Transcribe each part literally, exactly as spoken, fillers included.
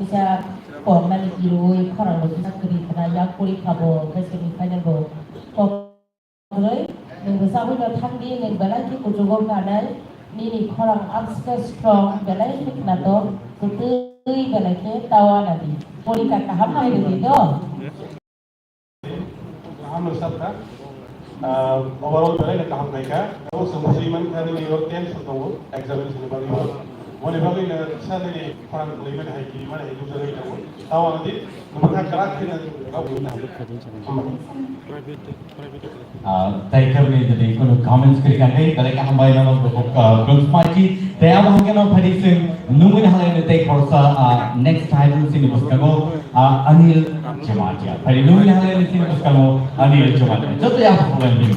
kisa pornani kirui khorang bo kisa kwrwi khna, yak porikha bo, hwnkhe semi final bo kok kwrwi. Nwng bwsa ui no thang di, nwng belai khe kuchugo kanai, nini khorang amswkhe strong, belai khe khnatok, kwtwi belai khe tawa nadi. Porikha kaham khe rwdi do. Kaham no sabkha. Ah, overall belai no kaham khaikha. Abo se musi man kha nini oro tension tongo, examination ni bagwi bo. Boni bagwi no sa nini khorang kwlwi mani hai, kiri mani hai, nukjagwi tongo. Tamo ang di, nukha kwrak khe no. Ah, tei khe bini jodi kono comments kwrwi kha khe, belai khe hambai namo, ah, khulumsmai chi. Tei abo hwnkhe no phadi sing nungwi halai no tei khoroksa, ah, next title sini bwskango, ah, Anil Jamatia. Phadi nungwi halai no sini bwskango Anil Jamatia. Joto ya phone bin.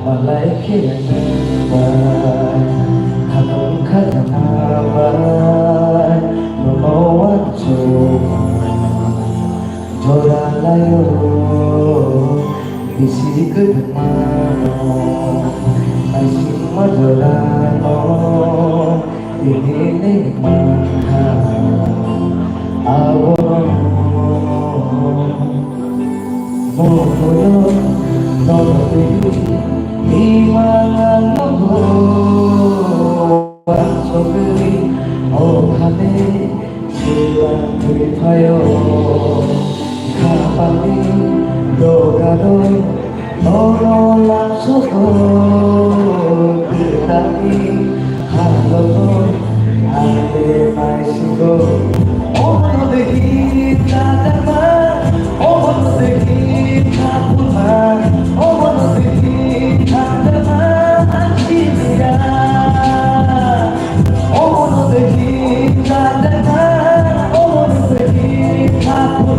Malai khe bai, khatung khajana bai, nono wansuk jora laio, bisi kwthwngmano, naisingma jorano. Tini ni mankha abono. Mokoyo nono twi imang nogo. Wansogwi okhane sila twi phayo. Khapangni dogano Oro lamsogo kwtangni halono ande maisingo. Obono dehi tadama, obono dehi tapuma, obono dehi tadama, anjiliya. Obono dehi tadama, obono dehi tapuma.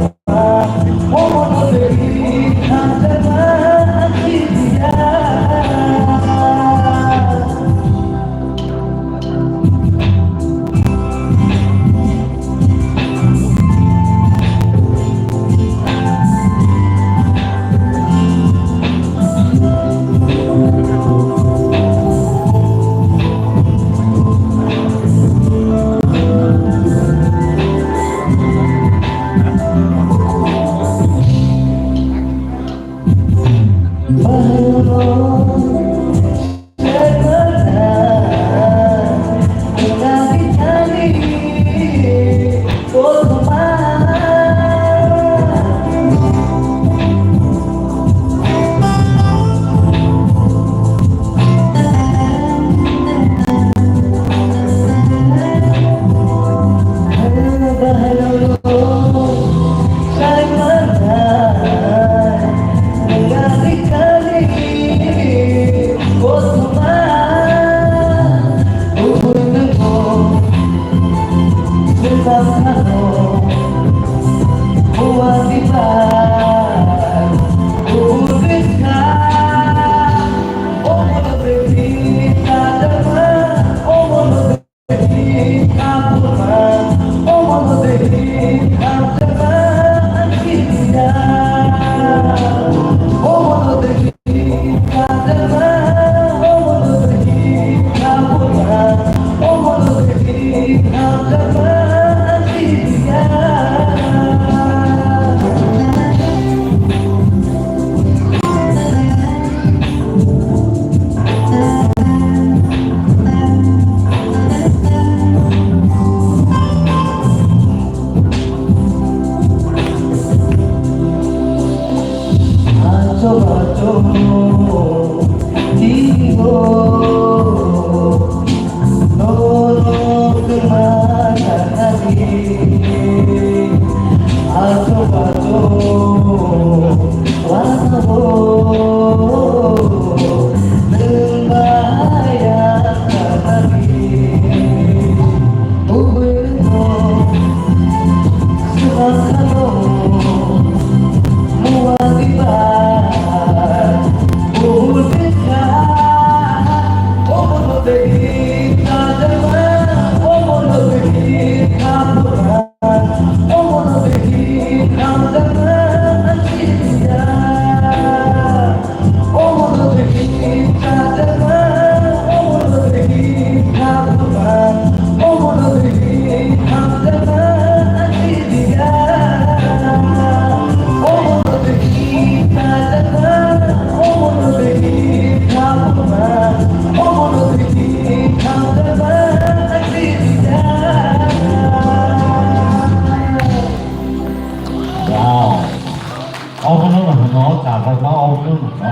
Obono no hwno, chajakma obono no hwno.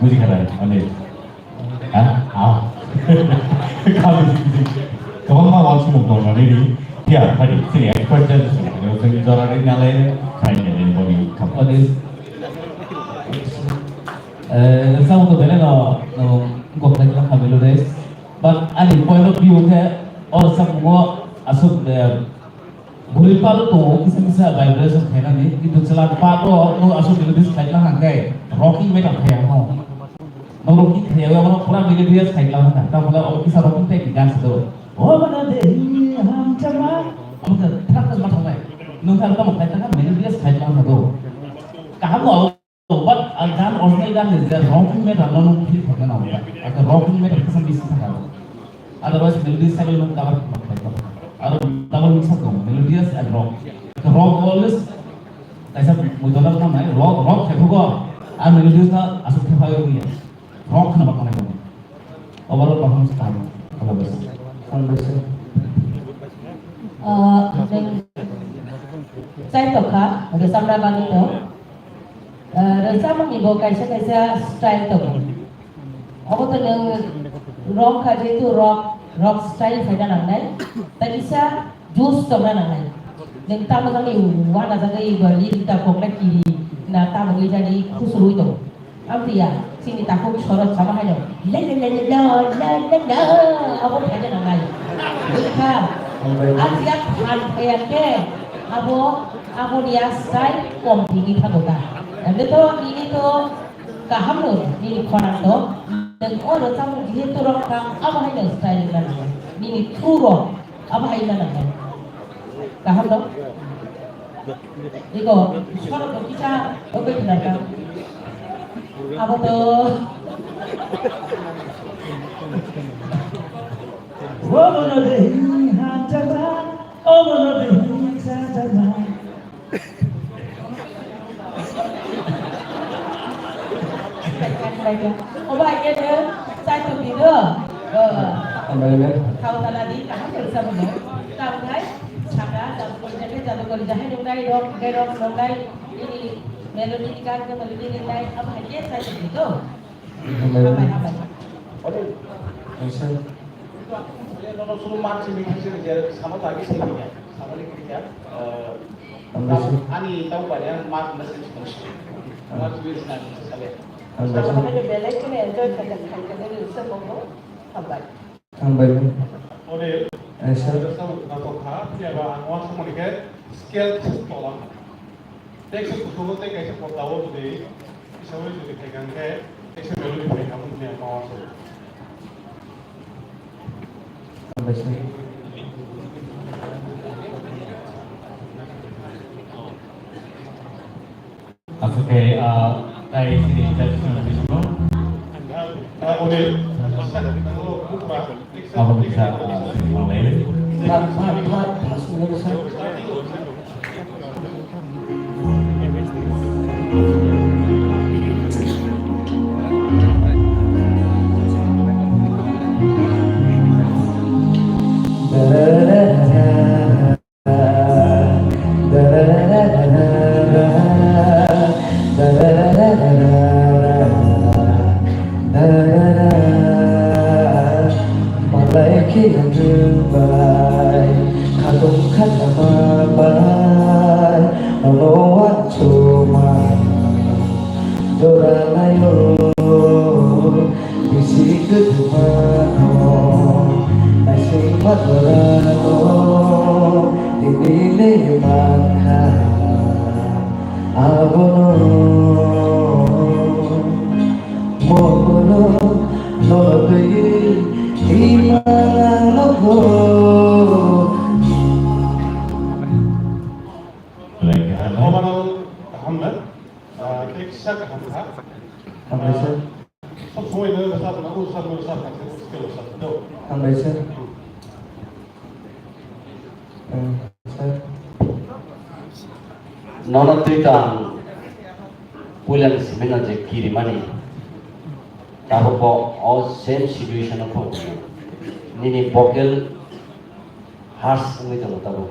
Buji kha nai, ani. Ha? Ah. Kami sing sing. Kwbangma wansukmung tong nani ri. Phiya, phadi, chini expert judges ni, chwng jora ri nalai, khaini ni boni khapani. Eh, samo to bene no, no, goknai kha Melodies. But ani point of view khe, or samo asuk, eh, Bwrwi palo tongo kisa kisa vibration khainani, kintu chwla palo no aswk melodies khaitla hwnkhe rocking metal khaiya no. No rocking khaiya, abono pura melodious khaitla hwnkha. Tamole obo kisa rocking type ni gan se do. O mana de hi ham chama. Omo khe thak thak ma thangnai. Nwng khe tamo khaitla kha melodious khaitla hwnkha do. Kaham no. But ang gan original gan ni je rocking metal no nung feel khaina nango. Ang rocking metal kisa bisi thangkha. Otherwise melodious style no cover khaina nango. Aro double mix up tongo, melodious and rock. Rock always kaisa mujona khamnai, rock, rock khaiphugo, a melodious no aswk khe phaiwi ya. Rock khna bakmani. Overall performance kaham. All the best. Hambai sir. Ah, nwng chai tokha, rwchapna bagwi to. Ah, rwchapmani bo kaisa kaisa style tongo. Obo to nwng rock kha, jehetu rock, rock style khaina nangnai. Tei kisa juice tongna nangnai. Nwng tamo jani wana jagwi ba lead ta kokna kiri na tamo wi jani khusurwi tongo. Amtwi ya, chini takhuk sorot sama haino, la la la la la, la la la, abo khaina nangnai. Bwkha, ang ya phan phaya khe, abo, abo niya style kom tini thago ta. Ande to nini to kaham no, nini khorang to, nwng o rwchapmung jehetu rok kha, abo haino style na nangnai. Nini true rok, abo haino nangnai. Kaham no? Iko, sorok to kisa oke khna kha. Abo to. Obono de hi hamjakma, obono de hi chajakma. Obo hai khe chai tong di do. Hambai le. Thao tala di, kaham khe rwchapmung. Tamo khai, saka, jadu kori jakhe, jadu kori jakhe nungnai, rok, berok, nungnai, ini melody ni gan khe melody ni nai, abo hai khe chai tong di do. Hambai. Hambai, hambai. Hambai sir. Nono suru mat simi khe sini je samo tagi sini ya. Samo ni kiri ya. Hambai sir. Ani tau bari ang mat message kong sini. Mat simi sini sale. Hambai sir. Belai kene enjoy khaja khaja ni se bongo. Hambai. Hambai. Ode. Yes sir. Samo na to kha ya ba ang wa samo ni khe scale tola. Text kuchugo tei kaisa porda o jodi, hisabai jodi phaikha hwnkhe, text melody phaikha hwnwi ang ma uansukha. Hambai sir. Aswk khe, ah, tei chini judges ni bisingo. Ah, ode. Abo kisa, ah, sini malai. Phat, phat, phat, phat, sini kisa. Malai khe ang nwng bai, khatung khatama bai, nono uansukma jora naio. Bisi kwthwma no naisingma jora no tini le mankha abono. Mono nogwi imana nogo. Overall kaham na, ah, tei kisa kaham kha. Hambai sir. Sob somoi no rwchapna, o rwchapna, rwchapna, skill rwchapna. Hambai sir. Nono twi tang puilani simi no je kirimani, tabuk bo o same situation o phone nini vocal harsh wngwi tongo tabuk.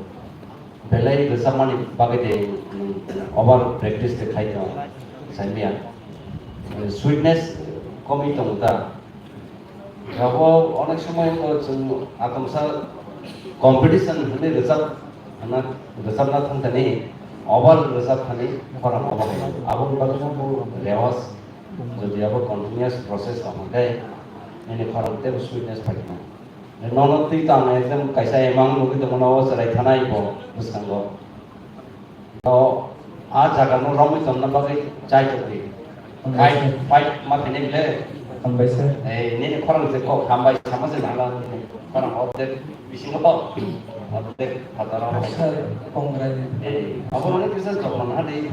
Belai rwchapmani bagwi de nwng Over practice de khai tong, saimya. Sweetness komi tong ta. Abo onek somoy ko chwng atomsa competition hwnwi rwchap hwnna rwchapna thang thani over rwchap thani khorang obo hai. Aboni bagwi bo rewas jodi abo continuous process tong hwnkhe nini khorang teibo sweetness phai tong. Nono twi tang ekdom kaisa emang nugwi tongmano o chwrai thanai bo bwskango. To a jaga no romwi tongna bagwi chai tongdi. Hambai sir. Fight ma khainai ble. Hambai sir. Ei nini khorang je kok hambai sama je nala khorang ordek bisingo kok. Ordek hatara. Sir, kongrai. Ei abo no kisa jokman hadi.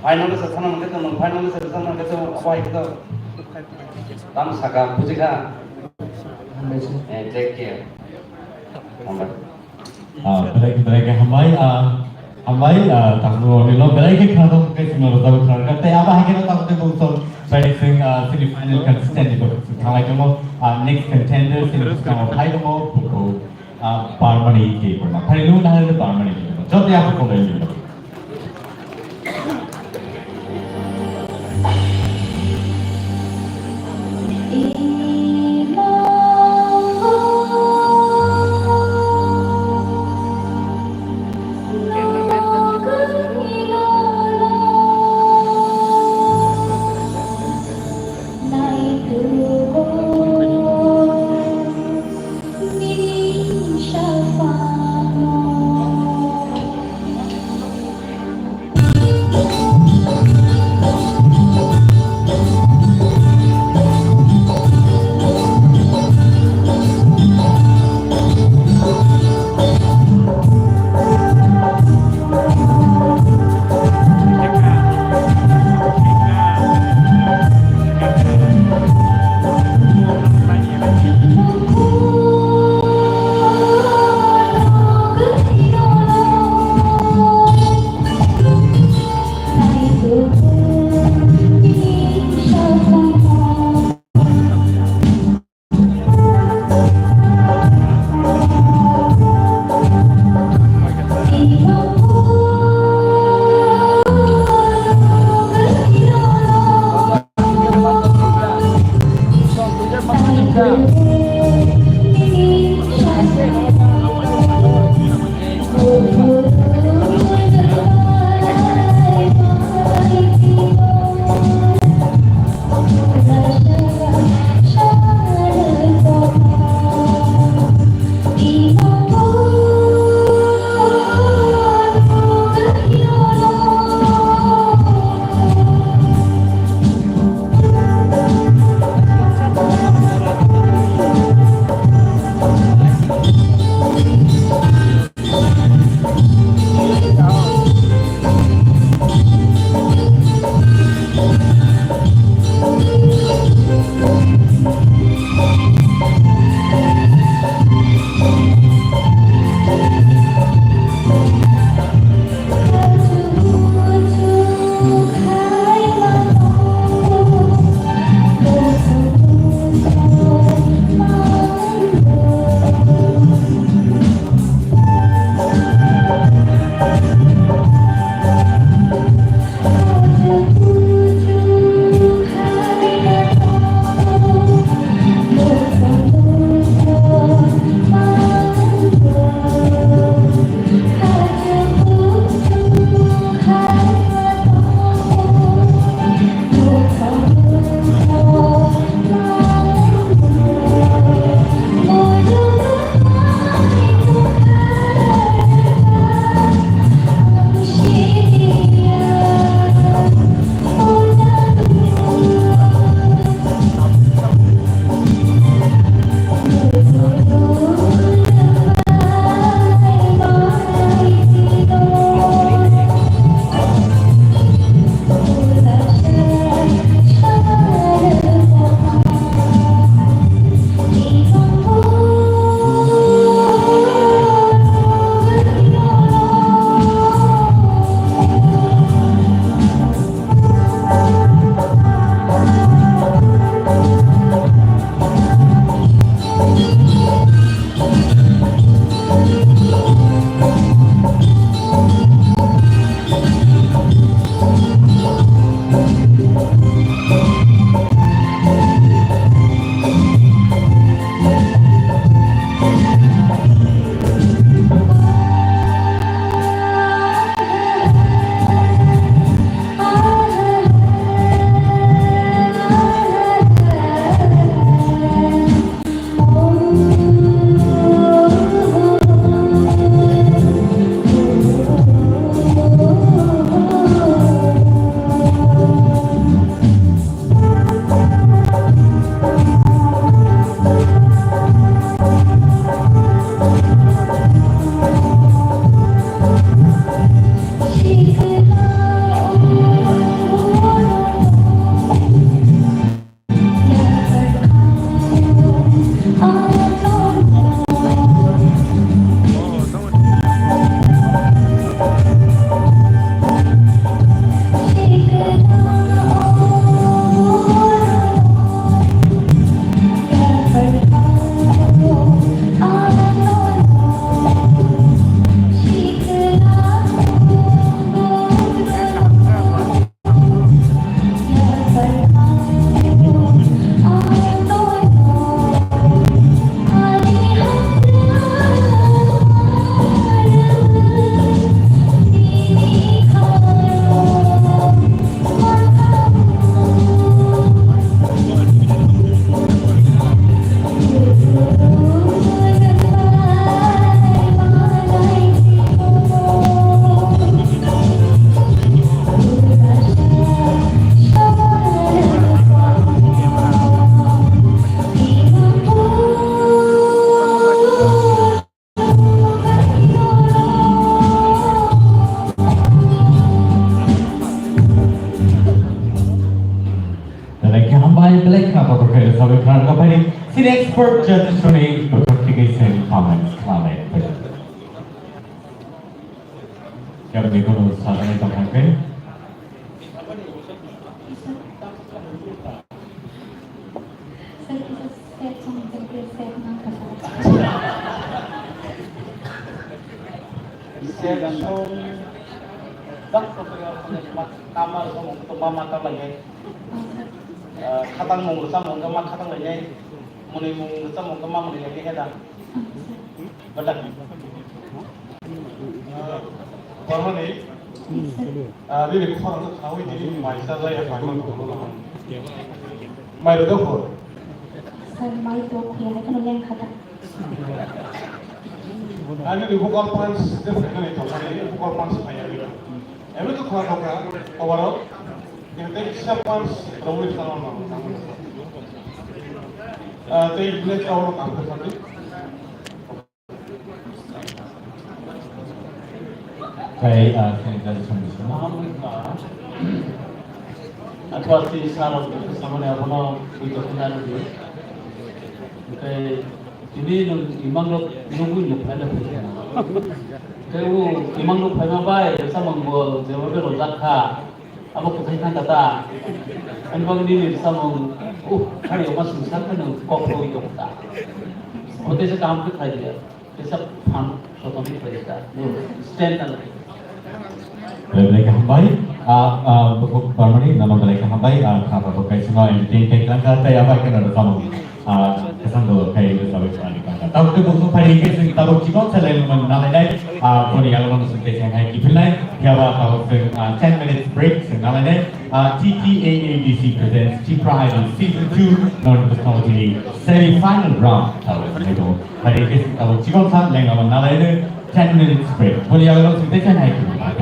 Final se thana mangke to, final se thana mangke to, abo hai to. Tam saka bujikha. Hambai sir. Eh, take care. Hambai. Ah, belai, belai ke hambai, ah, hambai, ah, tamu ni lo belai ke khana dong ke sino lo tamu khana. Tei abo hai ke no tamu te bung song belai sing, ah, semi final contestant ni bung song thalai tongmo, ah, next contender sini bung song phai tongmo, buku, ah, Barmani ke pernah. Phai lu nah le Barmani ke pernah. Jot ya aku komen dulu. Belai khna kotor khe rwchapwi khna rwkha phaidi. Chini expert judges rokni bwkhak thikwi chwng comments khlai. Kebni kono sajaknai tongthang khe. Sep song dak kotor khe kamal song tongma ma ta lai. Ah, khatang mung rwchapmung wngkha ma khatang lainai, mwnwi mung rwchapmung wngkha ma mwnwi lainai khe da. Badak. Ah, Bormani, ah, bini khorang khawi di, mai sa jaya, mai ma khorang. Mai rwdo khor. Sir, mai to khuya hai kheno leng khata. Ani ni vocal punch de phai nai to, ani vocal punch phai ya. Ebe to khwa khwa overall. Yang tei kisa punch rongwi sana ma. Ah, tei next round kam ko sati. Kai, ah, kai judge song song. Atwa ti sarok samani abono video khna rwdi. Kai Tini nwng imang rok nugwi nuk phaina phaikha. Tei o imang nuk phaima bai samung bo jeba bero jak kha. Abo kwthai thang kha ta. Ani bagwi nini samung, uh, hari oma sungsa khe nwng kok rwi tong kha. Ote se kaham khe khai dia. Tesa phan sotom khe khai dia. Stand ta. Belai belai kaham bai, ah, ah, bukhuk Barmani, namo belai kaham bai, ah, khna rok kaisa no entertain khai klang kha, tei abo khe no samung, ah, kesang dolo khai rwchapwi khlai klang kha. Tabuk tei bukhuk phai khe chwng tabuk chikon sa lai mani nalai nai, ah, boni yago no chwng khe chwng hai kiphil nai, phiya ba tabuk chwng, ah, ten minutes break chwng nalai nai, ah, T T A A D C presents Tipra Idol Season two, non bwskango tini semi final round tabuk nai tongo. Phai khe chwng tabuk chikon sa lengma nalai nai, ten minutes break. Boni yago no chwng khe chwng hai kiphil nai.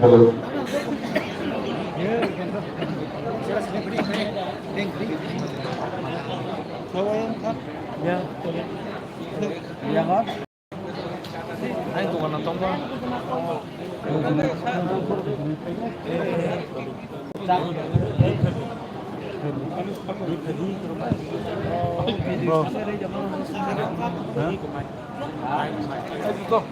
Hello. Bro. Huh?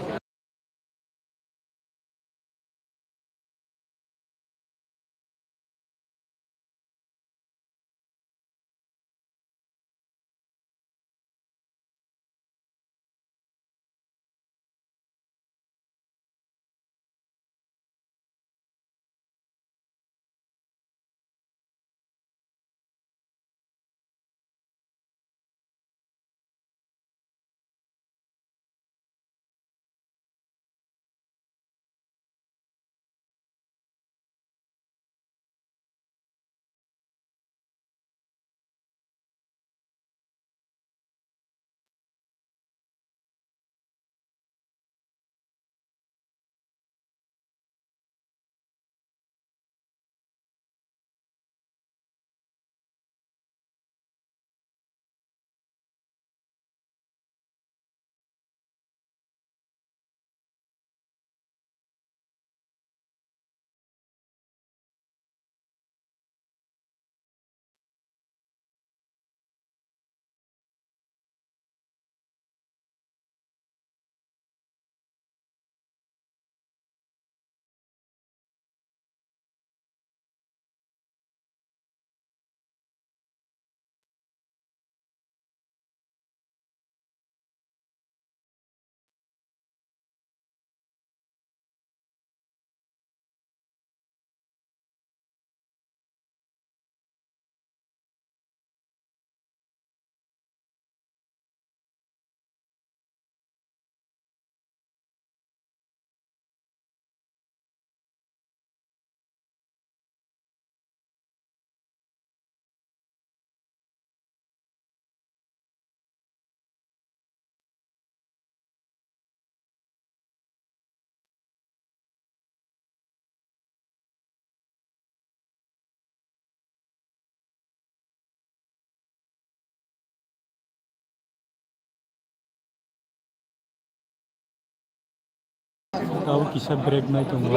Abo kisa break nai tongo.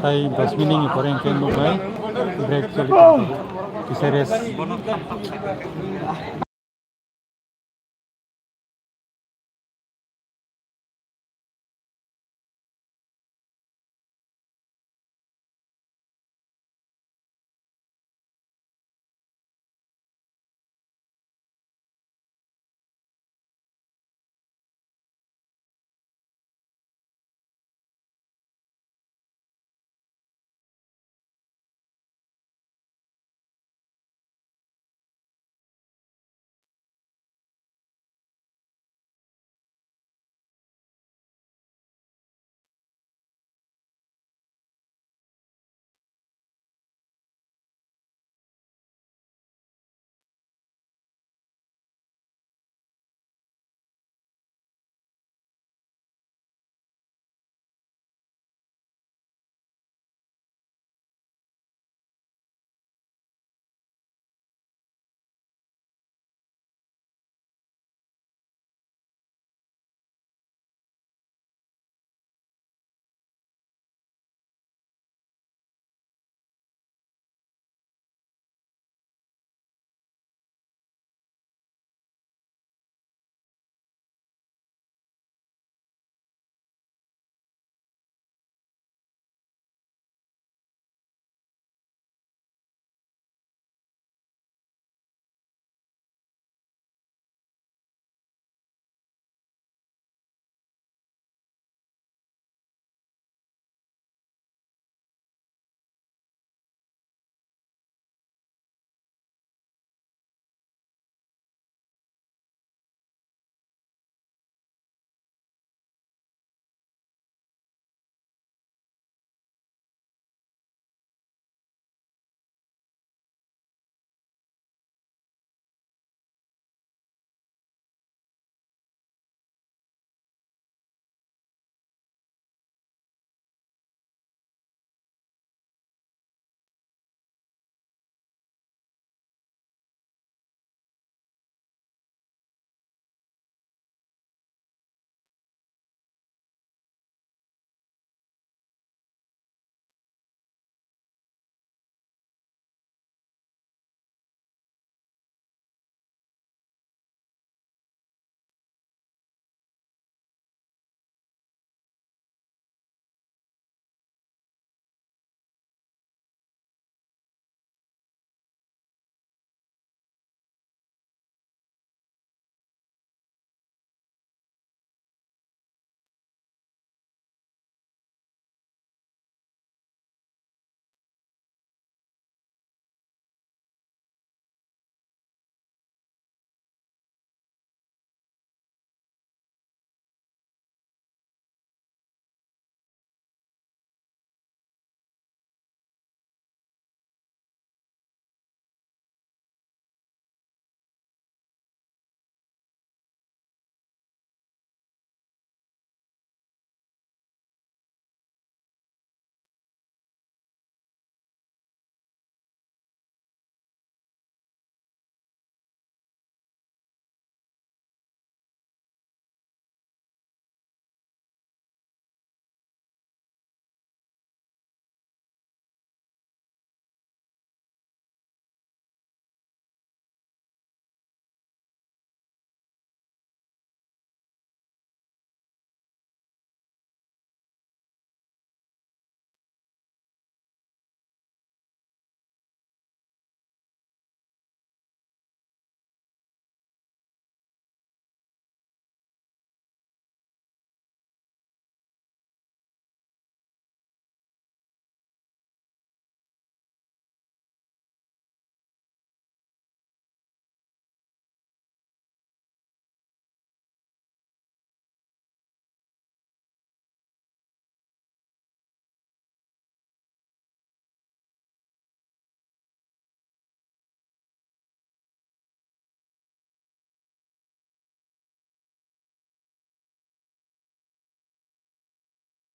Tai dos minute ni pore hwnkhe nukbai break choli tongo. Kisa rest.